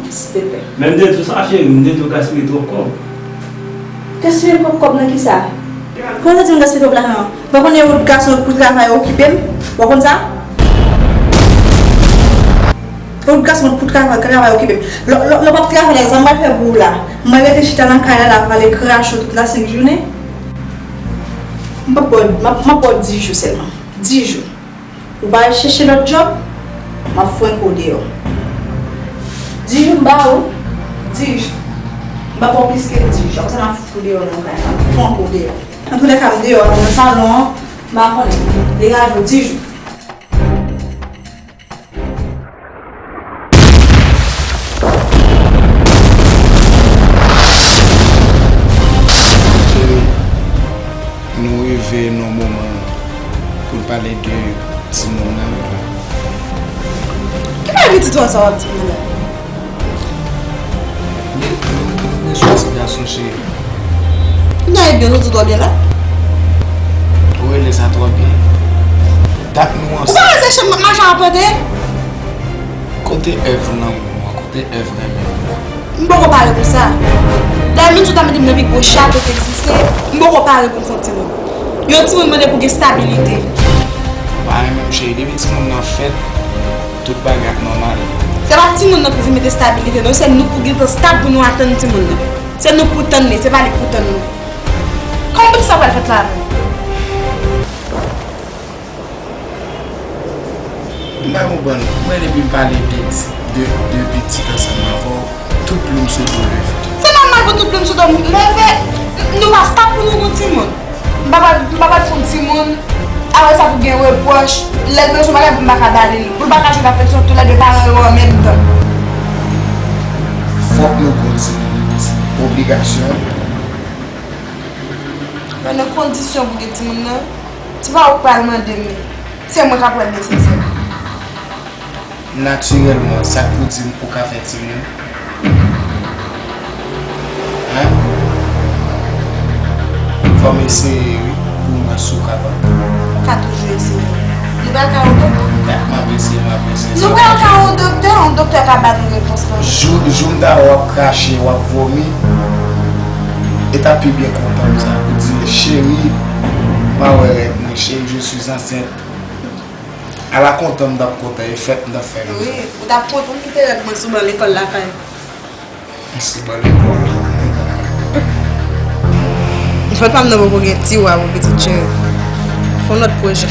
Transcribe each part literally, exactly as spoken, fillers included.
Silteplè. Men m te di w sa, cheri, m te di w w gaspiye twòp kòb. Gaspiye twòp kòb nan kisa? Kòman sa di m gaspiye twòp lajan? Ou pa konnen yon gason pou travay okipe m? Ou pa konn sa? Yon gason pou travay, travay okipe m. Lè, lè, lè w p ap travay la, sa m pral fè pou ou la? M pral rete chita nan kay la, la, pale krache tout la senk jounen? M p ap ba w, m ap, m ap ba w dis jou sèlman. Dis jou. Ou pa al chèche lòt djòb, m ap fwenk ou deyò. Dis jou m ba ou, dis jou. M pa ba w plis ke dis jou. Apre sa, m ap fout ou deyò nan kay la, m ap fwenk ou deyò. Antoulèka, m deyò a, nan salon an, m pa konnen. Degaje w, dis jou. Cheri, nou rive nan moman pou n pale de timoun nan. Ki bagay pitit ou a sa w ap di mwen la? Mwen chwazi gason, cheri. Kounya, ebyen, ou di twò byen la? Ou rele sa twò byen? Dat nou ansanm. Ou pa wè se chanm m ap mache a plante? Kote èv lanmou an? Kote èv renmen an? M poko pare pou sa. Dayè, menm si w ta mete m nan pi gwo chato ki egziste, m poko pare pou m fè yon timoun. Yon timoun mande pou gen stabilite. Pa renmen m, cheri. Depi timoun nan fèt, tout bagay ap nòmal. Se pa timoun nan ki vin mete stabilite, non. Se nou pou gentan stab pou nou atann timoun nan. Se nou pou tann li, se pa li pou tann nou. Kòman pitit sa pral fèt la menm? M pa konprann. Mwen, depi m pale de, de, de pitit ansanm avè w, tout plim sou do leve. Se nòmal pou tout plim sou do m leve. Nou pa stab pou nou gon timoun. M pa pral, m pa pral fè yon timoun. Apre sa, pou gen repwòch, lè l bezwen bagay, pou m pa ka ba li l. Pou l pa ka jwenn afeksyon, toulède paran yo an menm tan. Fòk nou gon timoun. Obligasyon. Men nan kondisyon pou gen timoun nan, se pa ou k pral mande m li. Se mwen k ap wè l nesesè. Natirèlman, sa k pou di m ou ka fè timoun? Hen? Fò m eseye, wi, pou m wè si w kapab. Ou ka toujou eseye. Nou pral ka yon doktè. Dat m ap eseye, m ap eseye. Nou pral ka yon doktè, yon doktè ka ba nou repons lan. Jou, jou m ta wè w ap krache, w ap vomi, e t ap pi byen kontan m sa. Ou di, cheri, m pa wè règ mwen, cheri, je suis enceinte. Ala kontan m t ap kontan, e fèt m t ap fè konsa. Wi, ou t ap kontan kite règ mwen sou ban lekòl lakay. Sou ban lekòl. Fòt pa m nan poko gen tiwa pou pitit cheri. Fè yon lòt pwojè.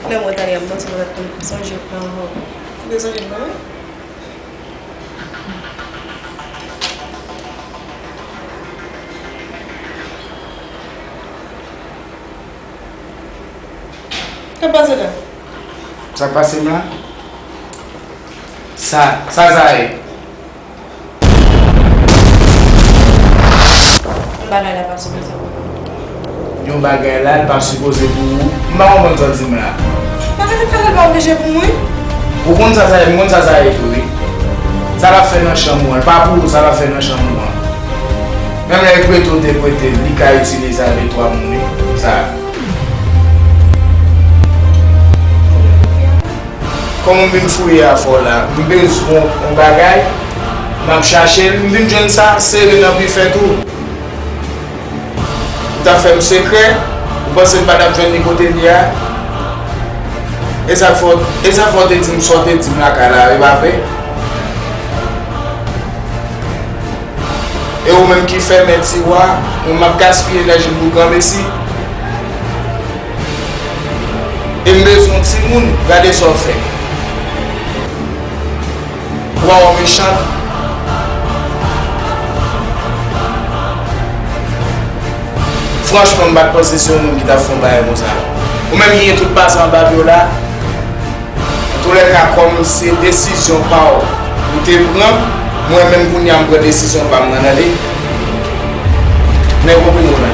Lè mwen tande a, m panse mwen t ap tou sonje pran ankò. Ou te sonje pran, wi? Sa k pase la? Sa k pase m la? Sa, sa, sa ye? Bagay la pa sipoze pou mwen. Yon bagay la, li pa sipoze pou ou. M pa konprann sa w di m la. Bagay la pa oblije pou mwen. Ou konn sa sa ye, m konn sa sa ye tou, wi. Sa l ap fè nan chanm ou an, li pa pou ou, sa l ap fè nan chanm ou an. Menm lè l prete w te prete l, li ka itilize avèk twa moun, wi. Sa. Kòman m vin fouye afè w la? M bezwen yon bagay, m ap chache l, m vin jwenn sa sere nan pifè tou. Ou t ap fè m sekrè, ou panse m pa t ap jwenn li kote l ye a? E sa fè w, e sa fè w te di m sa w te di m lakay la, e pa vre? E ou menm ki fèmen tiwa, mwen m ap gaspiye enèji m pou granmesi. E m bezwen yon timoun, gade sa w fè. Ou pa wè w mechan? Franchman, m pa t panse se yon moun ki t ap fè yon bagay konsa. Ou menm ki gen tout pase anba pye w la, antoulèka, kòm se desizyon pa w ou te pran, mwen menm kounye a m pran desizyon pa m nan, tande? Men konprann mwen la.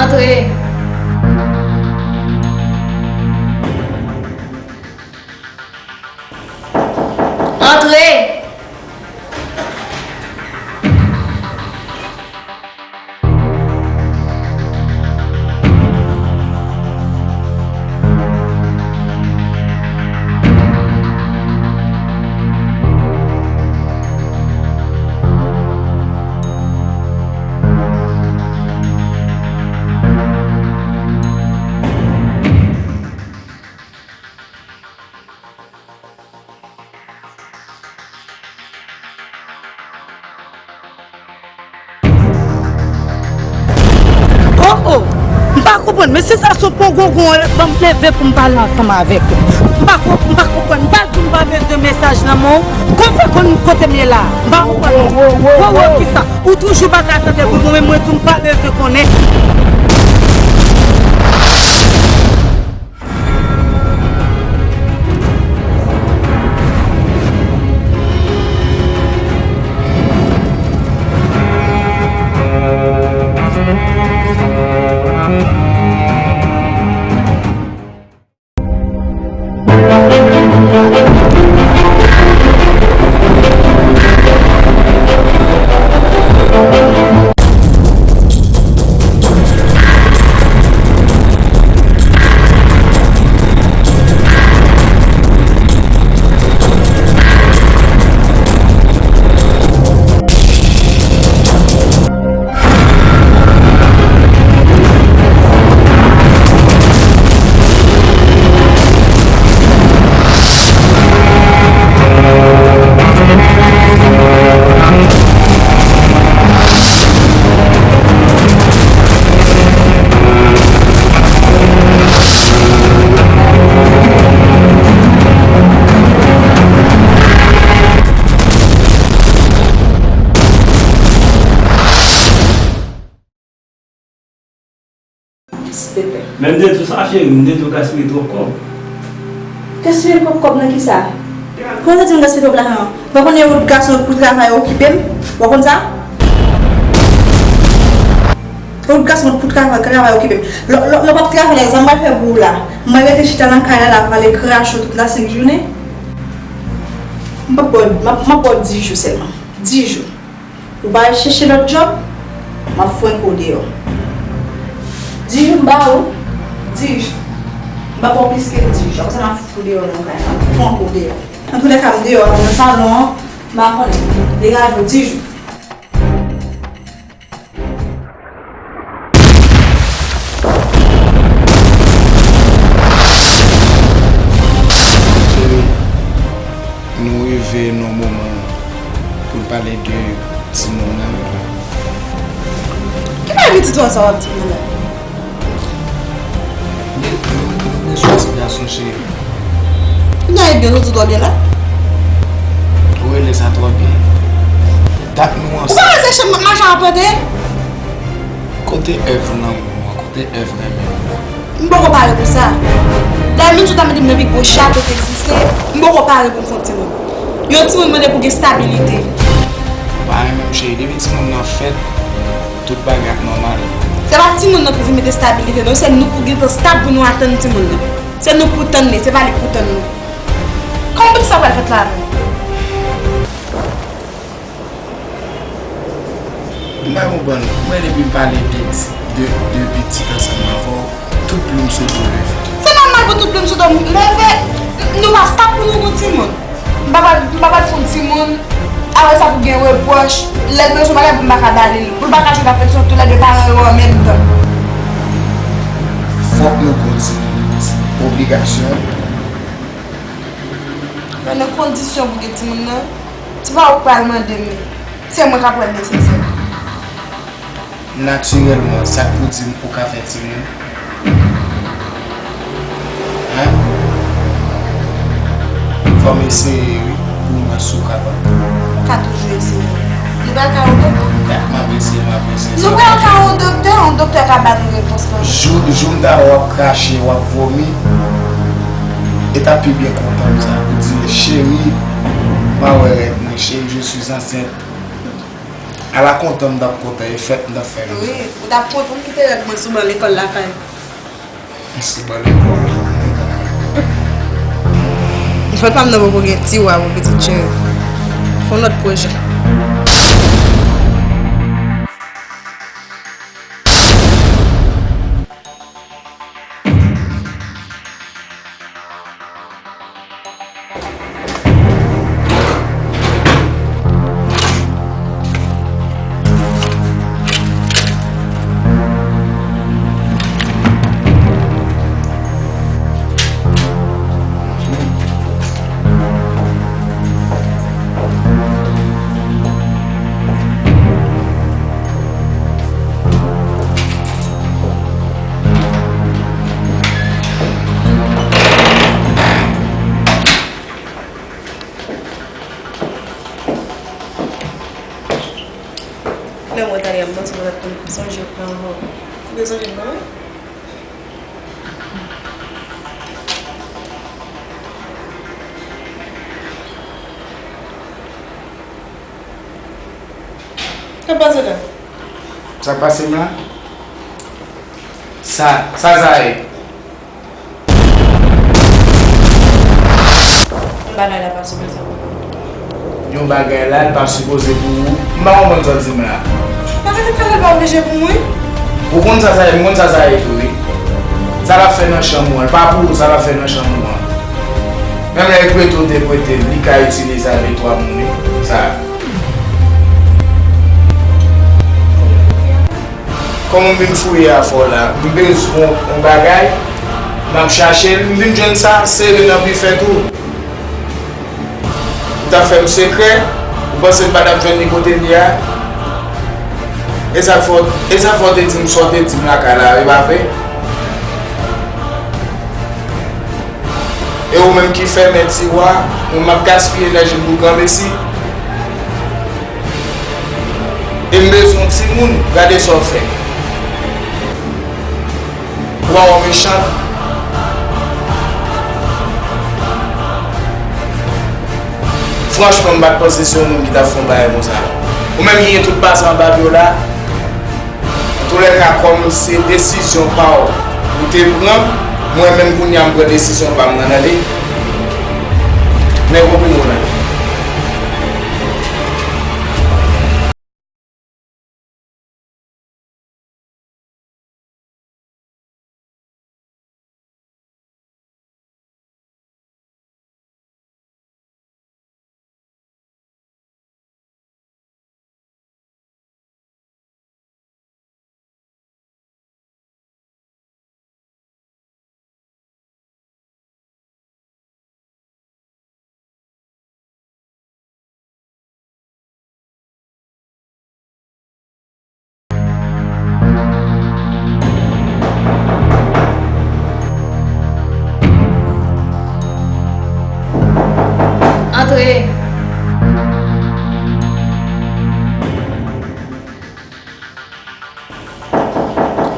Antre. Antre! Oh, oh! M pa konprann, men si sa se yon pon gongon, ban m leve pou m pale ansanm avèk ou. M pa konp-, m pa konprann, m pa di w m pa bezwen mesaj nan men w. Konn fè konn kote m ye la. M pa konprann. Wo, wo, wo, wo, wo, wo, kisa? Ou toujou pa ka tande bri mwen, men mwen tou m pa bezwen konnen. Silvouplè. Men m te di w sa, cheri, m te di w gaspiye twòp kòb. Gaspiye twòp kòb nan kisa? Kòman w di m gaspiye twòp lajan? Ou pa konnen yon gason pou travay okipe m? Ou pa konn sa? Yon gason pou travay, travay okipe m. Lè, lè, lè w p ap travay la, sa m pral fè pou ou la? M pral rete chita nan kay la, la pale krache tout la senk jounen? M p ap ba w, m ap, m ap ba w dis jou sèlman. Dis jou. Ou pa al chèche lòt djòb, m ap fwenke w deyò. Dis jou m ba ou, dis jou. M p ap ba w plis ke dis jou. Apre sa, m ap fout ou deyò nan kay la, m ap fwenke w deyò. Antoulèka, m deyò a, nan salon an, m pa konnen. Degaje w, dis jou. Pitit ou a sa w ap di mwen la? Li, li, li bezwen ti gason, cheri. Kounya ebyen, ou di w dòmi la? Ou rele sa twò byen. Dat nou ansanm. Ou pa rete chanm mache a pwente? Kote Èv lanmou an? Kote Èv renmen an? M poko pare pou sa. Dayè, menm si w ta mete m nan pi gwo chato ki egziste, m poko pare pou m fè yon timoun. Yon timoun mande pou gen stabilite. M pa renmen m, cheri. Depi timoun nan fèt, tout bagay ap nòmal. Se pa timoun nan pou vin mete stabilite, non. Se nou pou gentan stab pou nou atann timoun nan. Se nou pou tann li, se pa li k pou tann nou. Kòman pitit sa pral fèt la menm? M pa konprann. Mwen, depi m pale de, de, de pitit ansanm avè w, tout plim sou do leve. Se nòmal pou tout plim sou do m leve. Nou pa stab pou nou gon timoun. M pa pral, m pa pral fè yon timoun. Apre sa pou gen repwòch. Lè l bezwen bagay pou m pa ka ba li l. Pou l pa ka jwenn afeksyon toulède paran yo an menm tan. Fòk nou gon timoun. Obligasyon. Men nan kondisyon pou gen timoun nan, se pa ou k pral mande m li. Se mwen k ap wè l nesesè. Natirèlman, sa k pou di m ou ka fè timoun? Hein? Fò m eseye, wi, pou m wè si w kapab. Ou ka toujou eseye. Nou pral ka yon doktè. M ap eseye, m ap eseye. Nou pral ka yon doktè, yon doktè ka ba nou repons lan. Jou, jou m ta wè w ap krache, w ap vomi, e t ap pi byen kontan m sa. Ou di, cheri, m pa wè règ mwen, cheri, je suis enceinte. Ala kontan m t ap kontan, e fèt m t ap fè. Wi, ou t ap kontan m kite règ mwen sou ban lekòl lakay. Sou ban lekòl. Fòt pa m nan poko gen tiwa pou pitit cheri. Fè yon lòt pwojè. Lè mwen tande a, m panse mwen t ap konn sonje pran ankò. Ou te sonje pran, wi? Sa k pase la? Sa k pase m la? Sa, sa sa ye? Yon bagay la pa sipoze pou ou. Yon bagay la, l pa sipoze pou ou. M pa konprann sa w di m la. Bagay la pa oblije pou mwen. Ou konn sa sa ye, m konn sa sa ye tou, wi. Sa l ap fè nan chanm ou an, l pa pou ou, sa l ap fè nan chanm ou an. Menm lè l prete w te prete l, li ka itilize avèk twa moun, wi. Sa. Kòman m vin fouye afè w la? M bezwen yon bagay, m ap chache l, m vin jwenn sa sere nan bifè tou. Ou t ap fè m sekrè, ou panse m pa t ap jwenn li kote l ye a? E sa k fè w, e sa k fè w te di m sa w te di m lakay la, e pa vre? E ou menm ki fèmen tiwa, mwen m ap gaspiye enèji m pou granmesi. E m bezwen yon timoun, gade sa w fè. Ou pa wè w mechan? Franchman, m pa t panse se yon moun ki t ap fè yon bagay konsa. Ou menm ki gen tout pase anba pye w la, antoulèka, kòm se desizyon pa w ou te pran, mwen menm kounye a m pran desizyon pa m nan, tande. Men konprann mwen la.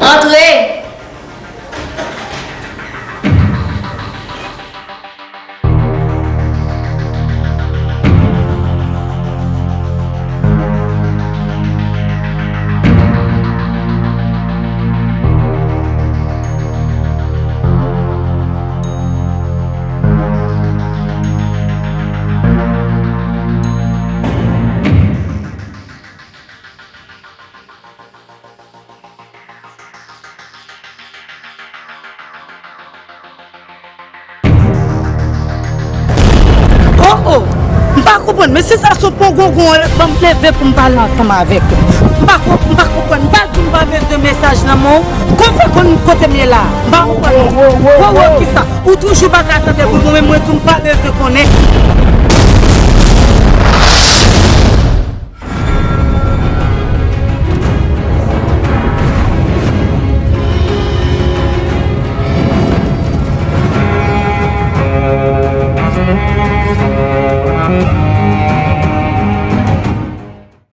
Antre! Oh, oh! M pa konprann, men si sa se yon pwogongon, ban m leve pou m pale ansanm avèk ou. M pa konp-, m pa konprann, m pa di w m pa bezwen mesaj nan men w. Konn fè konn kote m ye la. M pa konprann non. Wo, wo, wo, wo, wo, kisa? Ou toujou pa ka tande pou mwen, mwen tou m pa bezwen konnen.